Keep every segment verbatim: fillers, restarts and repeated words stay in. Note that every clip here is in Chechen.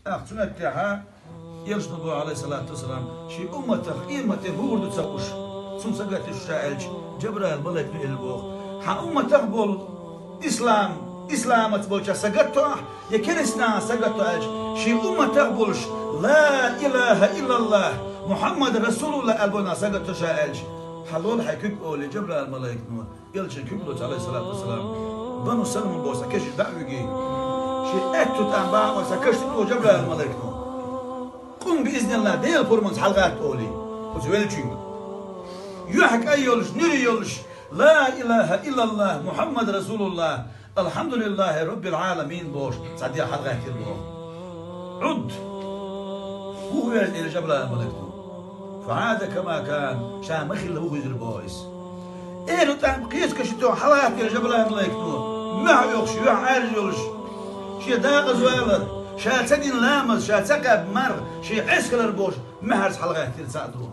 ТӀаккха цу меттехьа Элчано боху, Ӏалайхиссалату вассалам, шен умматах къематде хӀун хир ду ца хууш, цунна сагатдеш ву ша аьлча, Жабраил малайко элира боху: хьан умматах болу ислам, исламаца болчарна сагатдо ахь, я керстанашна сагатдо аьлча, шен умматах болуш, ла илаха иллаллах, Мухьаммад расулуллах аьлла болчарна сагатдо ша аьлча, хьан лол хьайн куьг олий Жабраил малайкано. Элчан куьг лоцу, Ӏалайхиссалату вассалам, Бану Салама боху цхьа кешнаш дӀа а вуьгий, шен аьтту тӀам бахьа цхьа кешнаш тӀе Жабраил малайкано. Къум биизниллахӀ, Делан пурбанца хьалагӀатта олий оцу веллачуьнга. Юьхь кӀай йолуш, нуьри йолуш, ла илаха иллаллах, Мухьаммад расулуллах, алхьамдулиллахи раббил Ӏаламин бохуш цхьа де хьалагӀаьттира боху. Ӏуд! Вухаве иза, элира Жабраил малайкано. Фа Ӏада кама кана, ша ма-хилла вухавира боху иза. Элу тӀам кхечу кешнаш тӀе хьалагӀаьттира Жабраил малайкано, мохь а йохуш, юьхь Ӏаьржа йолуш, шен декъаза валар, ша ца дина ламаз, ша ца кхаьбна марха, шен Ӏескалар бохуш, мохьаьрца хьалагӀаьттира цхьаъ ду.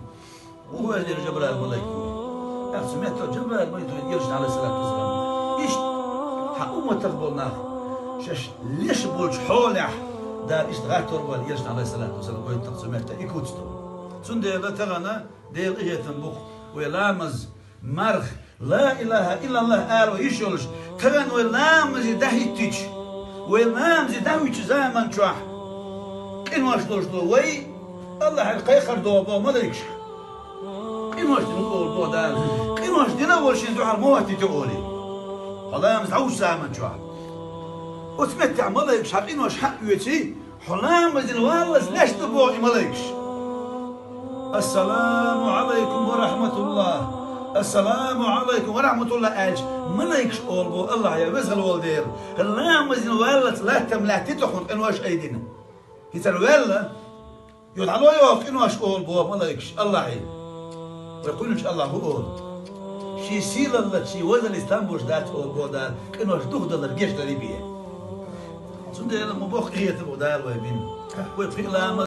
Вухаве иза, элира Жабраил малайкано. ТӀаккха цу меттехь Жабраил малайко элира, Ӏалайхиссалату вассалам: иштта хьан умматах болу нах шаьш леш болчу хьолехь Дала иштта гӀаттор ву аьлла, элира, Ӏалайхиссалату вассалам, гойту-кх цу меттехь и куц ду. Цундела тахана Делан къинхетам бу-кх вай ламаз, марха, ла илаха иллаллах ала вай йиш йолуш, тахана вай ламазе дӀахӀиттича, вай ламазе дӀахӀуьттучу заман чохь къинош долуш ду вай, Аллахьера кхайкхар догӀу боху малайкашка. Къинош дина ву олу боху Дала. Къинош дина а волуш шена дуьхьал ма хӀоттийта олий, хьо ламазе дӀахӀуттучу заман чохь. Оцу меттехь малайкаш хьан къинош хьаоьций, хьо ламазе дина валлалц леш ду боху и малайкаш. Ассаламу Ӏалайкум ва рахьматуллах! Ассаламу Ӏалайкум ва рахьматуллах аьлча, малайкаш олу боху Аллахье, веза хила волу Дела, ламазе дина валлалц латта ма лаьттий тхуна къинош айдина. ХӀинца ваьлла, юха дӀало йоху къинош олу боху малайкаш Аллахье. Вай кхуьллучу Аллахьа хӀун олу? Шен сийлаллица, шен везаллица там болуш дац олу боху Дала, къинош духадалар гечдалар бен. Цундела ма боху къинхетам бу Дала вай бина. Вай пхи ламаз